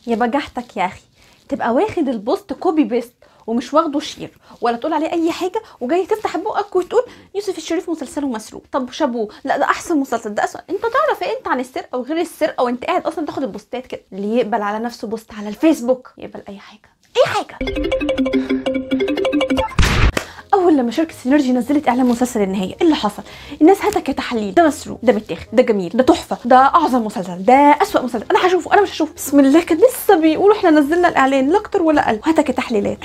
يا بجحتك يا اخي، تبقى واخد ال post copy paste ومش واخده share ولا تقول عليه اي حاجة، وجاي تفتح بقك وتقول يوسف الشريف مسلسله مسروق. طب شابوه، لا ده احسن مسلسل، ده اسوء. انت تعرف ايه انت عن السرقة وغير السرقة وانت قاعد اصلا تاخد البوستات كده؟ اللي يقبل على نفسه post على الفيسبوك يقبل اي حاجة، اي حاجة. اول لما شركة سينرجي نزلت اعلان مسلسل النهايه، ايه اللي حصل؟ الناس هتك يا تحليل، ده مسروق، ده متاخد، ده جميل، ده تحفة، ده اعظم مسلسل، ده اسوأ مسلسل، انا هشوفه، انا مش هشوفه. بسم الله، كان لسه بيقولوا احنا نزلنا الاعلان، لا اكتر ولا اقل، وهتك تحليلات.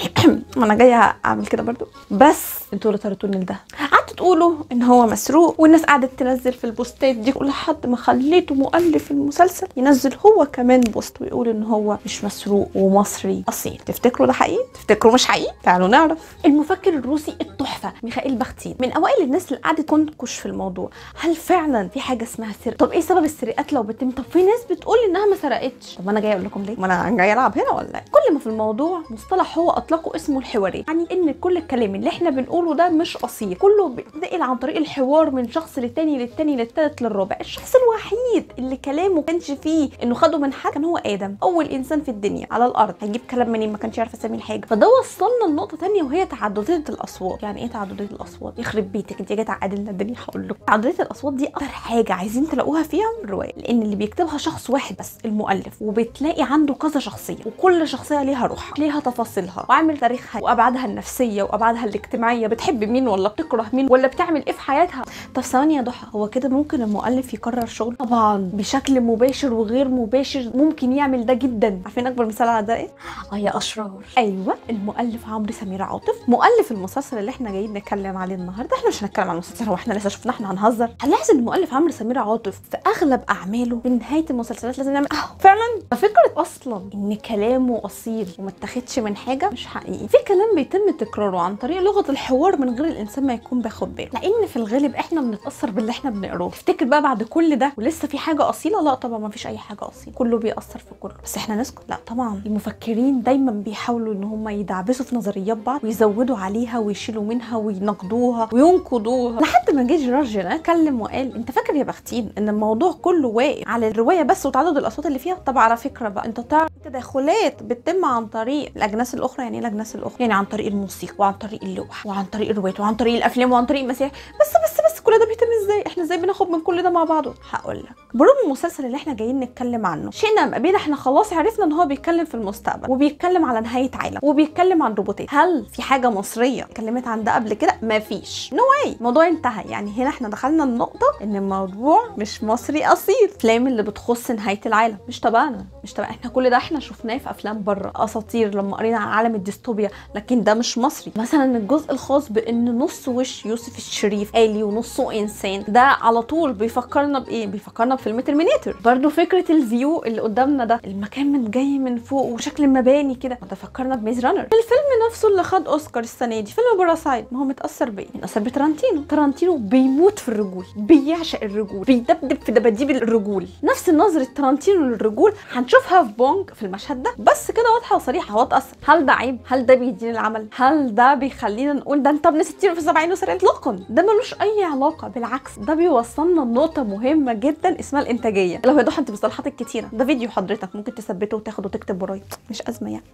ما انا جاية اعمل كده برضو، بس انتوا اللي طرتوني لده. قعدتوا تقولوا ان هو مسروق، والناس قعدت تنزل في البوستات دي لحد ما خليته مؤلف المسلسل ينزل هو كمان post ويقول ان هو مش مسروق ومصري اصيل. تفتكروا ده حقيقي؟ تفتكروا مش حقيقي؟ تعالوا نعرف. المفكر الروسي التحفة ميخائيل باختين من اوائل الناس اللي قعدت تنكش في الموضوع، هل فعلا في حاجة اسمها سرقه؟ طب ايه سبب السرقات لو بتتم؟ طب في ناس بتقول انها ما سرقتش، طب انا جاية اقول لكم ليه؟ ما انا جاية العب هنا ولا ايه؟ كل ما في الموضوع مصطلح هو اطلقه اسمه الحوارية، يعني ان كل الكلام اللي احنا بنقوله ده مش اصيل، كله بيتنقل عن طريق الحوار من شخص للتاني للتاني للتالت للرابع. الشخص الوحيد اللي كلامه كانش فيه انه خده من حد كان هو ادم، اول انسان في الدنيا على الارض، هيجيب كلام منين؟ ما كانش يعرف اسامي الحاجة. فده وصلنا لنقطة ثانية وهي تعددية الاصوات. يعني ايه تعددية الاصوات؟ يخرب بيتك انت جاية تعقدي لنا الدنيا. هقول لكم تعددية الاصوات دي اكتر حاجة عايزين تلاقوها فيها الرواية، لان اللي بيكتبها شخص واحد بس المؤلف، وبتلاقي عنده كذا شخصية، وكل شخصية ليها روحها، ليها تفاصيلها، وعامل تاريخها وابعادها النفسية وابعادها الاجتماعية، بتحب مين ولا بتكره مين ولا بتعمل ايه في حياتها. طب ثواني يا ضحى، هو كده ممكن المؤلف يكرر شغله؟ طبعا بشكل مباشر وغير مباشر ممكن يعمل ده جدا. عارفين اكبر مثال على ده ايه؟ يا اشرار. ايوه، المؤلف عمرو سمير عاطف، مؤلف المسلسل اللي احنا جايين نتكلم عليه النهارده. احنا مش هنتكلم عن المسلسل، هو احنا لسه شفناه، احنا هنهزر. هنلاحظ ان المؤلف عمرو سمير عاطف في اغلب اعماله في نهاية المسلسلات لازم نعمل فعلا. فكرة اصلا ان كلامه اصيل وما اتاخدش من حاجة مش حقيقي، في كلام بيتم تكراره عن طريق لغة الحوار من غير الانسان ما يكون بياخد باله، لان في الغالب احنا بنتاثر باللي احنا بنقراه. تفتكر بقى بعد كل ده ولسه في حاجة اصيلة؟ لا طبعا ما فيش اي حاجة اصيلة، كله بيأثر في كله. بس احنا نسكت؟ لا طبعا. المفكرين دايما بيحاولوا ان هم يدعبسوا في نظريات بعض ويزودوا عليها ويشيلوا منها وينقدوها وينقضوها، لحد ما جه جيرار جينات اتكلم وقال انت فاكر يا باختين ان الموضوع كله واقف على الرواية بس وتعدد الاصوات اللي فيها؟ طب على فكرة بقى انت تعرف تدخلات بتتم عن طريق الاجناس الاخرى. يعني ايه الاجناس الاخرى؟ يعني عن طريق الموسيقى وعن طريق اللوح وعن طريق الروايات وعن طريق الافلام وعن طريق المسارح. بس بس بس كل ده بيتم ازاي؟ احنا ازاي بناخد من كل ده مع بعضه؟ هقول لك. برغم المسلسل اللي احنا جايين نتكلم عنه شئنا ام ابينا، احنا خلاص عرفنا ان هو بيتكلم في المستقبل وبيتكلم على نهاية عالم وبيتكلم عن روبوتات. هل في حاجة مصرية اتكلمت عن ده قبل كده؟ مفيش، no way، الموضوع انتهى. يعني هنا احنا دخلنا النقطة ان الموضوع مش مصري اصيل. الافلام اللي بتخص نهاية العالم مش تبعنا، مش تبع احنا، كل ده احنا شفناه في افلام بره، اساطير لما قرينا عن عالم الديستوبيا، لكن ده مش مصري. مثلا الجزء الخاص بان نص وش يوسف الشريف آلي ونصه انسان، ده على طول بيفكرنا بايه؟ بيفكرنا بفيلم ترمينيتور. برضو فكرة ال view اللي قدامنا ده، المكان من جاي من فوق وشكل المباني كده، ده فكرنا ب Maze Runner. الفيلم نفسه اللي خد اوسكار السنة دي، فيلم Parasite، ما هو متاثر بايه؟ متاثر بترانتينو. ترانتينو بيموت في الرجول، بيعشق الرجول، بيدبدب في دباديب الرجول. نفس نظره ترانتينو للرجول هنشوفها في بونج في المشهد ده، بس كده واضحة وصريحة، هو اتاثر. هل ده عيب؟ هل ده بيدين العمل؟ هل ده بيخلينا نقول ده انت ابن 60 في 70 وسرقة؟ اطلاقا، ده ملوش اي علاقة، بالعكس ده بيوصلنا لنقطة مهمة جدا اسمها الانتاجية. لو يا ضحى انت مصطلحاتك كتيرة، ده فيديو حضرتك ممكن تثبته وتاخده وتكتب ورايا، مش ازمة يعني.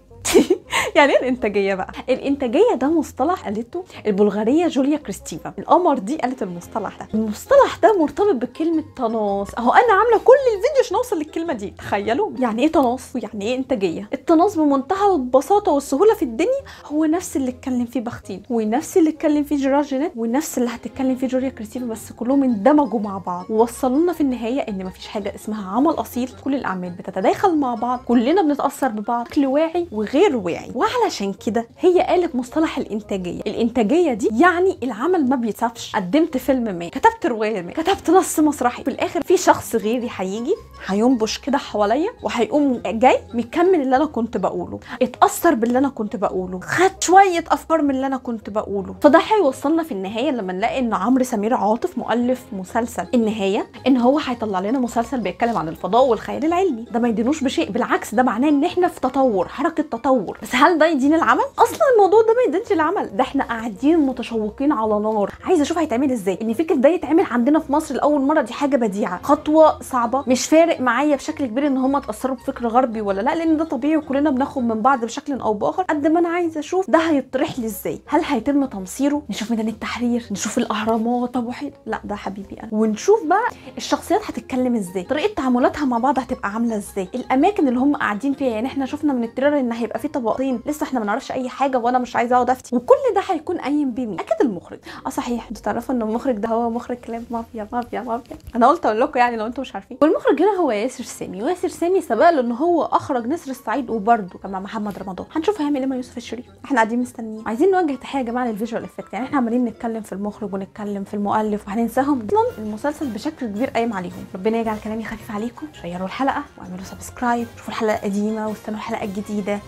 يعني ايه الانتاجية بقى؟ الانتاجية ده مصطلح قالته البلغاريه جوليا كريستيفا، القمر دي قالت المصطلح ده. المصطلح ده مرتبط بكلمه تناص. اهو انا عامله كل الفيديو عشان اوصل للكلمة دي، تخيلوا يعني ايه تناص ويعني ايه انتاجية. التناص بمنتهى البساطة والسهوله في الدنيا هو نفس اللي اتكلم فيه باختين ونفس اللي اتكلم فيه جيرار جينات ونفس اللي هتتكلم فيه جوليا كريستيفا، بس كلهم اندمجوا مع بعض ووصلوا لنا في النهاية ان مفيش حاجة اسمها عمل اصيل، كل الاعمال بتتداخل مع بعض، كلنا بنتاثر ببعض بشكل واعي وغير واعي. وعلشان كده هي قالت مصطلح الانتاجية. الانتاجية دي يعني العمل ما بيتسافش، قدمت فيلم ما، كتبت رواية ما، كتبت نص مسرحي، في الاخر في شخص غيري هيجي هينبش كده حواليا وهيقوم جاي مكمل اللي انا كنت بقوله، اتاثر باللي انا كنت بقوله، خد شوية افكار من اللي انا كنت بقوله. فده هيوصلنا في النهاية لما نلاقي ان عمرو سمير عاطف مؤلف مسلسل النهايه ان هو هيطلع لنا مسلسل بيتكلم عن الفضاء والخيال العلمي. ده ما يدينوش بشيء، بالعكس ده معناه ان احنا في تطور، حركة تطور. بس بس هل ده يدين العمل؟ اصلا الموضوع ده ما يدينش العمل، ده احنا قاعدين متشوقين على نار، عايزه اشوف هيتعمل ازاي. ان فكرة ده يتعمل عندنا في مصر لاول مرة دي حاجة بديعه، خطوة صعبة، مش فارق معايا بشكل كبير ان هم اتاثروا بفكر غربي ولا لا، لان ده طبيعي وكلنا بناخد من بعض بشكل او باخر. قد ما انا عايزه اشوف ده هيطرح لي ازاي، هل هيتم تمصيره؟ نشوف ميدان التحرير، نشوف الاهرامات، ابو حيد، لا ده حبيبي انا، ونشوف بقى الشخصيات هتتكلم ازاي، طريقه تعاملاتها مع بعض هتبقى عامله ازاي، الاماكن اللي هم قاعدين فيها. يعني احنا شفنا من ال trailer ان هيبقى في طبقتين، لسه احنا ما نعرفش اي حاجة وانا مش عايزه اقعد افتي، وكل ده هيكون قايم بمين؟ اكيد المخرج. صحيح، انتوا تعرفوا ان المخرج ده هو مخرج كلاب مافيا مافيا مافيا، انا قلت اقول لكم يعني لو انتوا مش عارفين. والمخرج هنا هو ياسر سامي، وياسر سامي سبق له ان هو اخرج نسر الصعيد وبرده كان مع محمد رمضان. هنشوف هيعمل ايه مع يوسف الشريف، احنا قاعدين مستنيين. عايزين نوجه تحية يا جماعة لل visual effect، يعني احنا عمالين نتكلم في المخرج ونتكلم في المؤلف وهننساهم اصلا، المسلسل بشكل كبير قايم عليهم. ربنا يجعل كلامي خفيف عليكم، شيروا الحلقة واعملوا subscribe، شوفوا الحلقة القديمة واستنوا الحلقة الجديدة.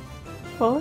bye.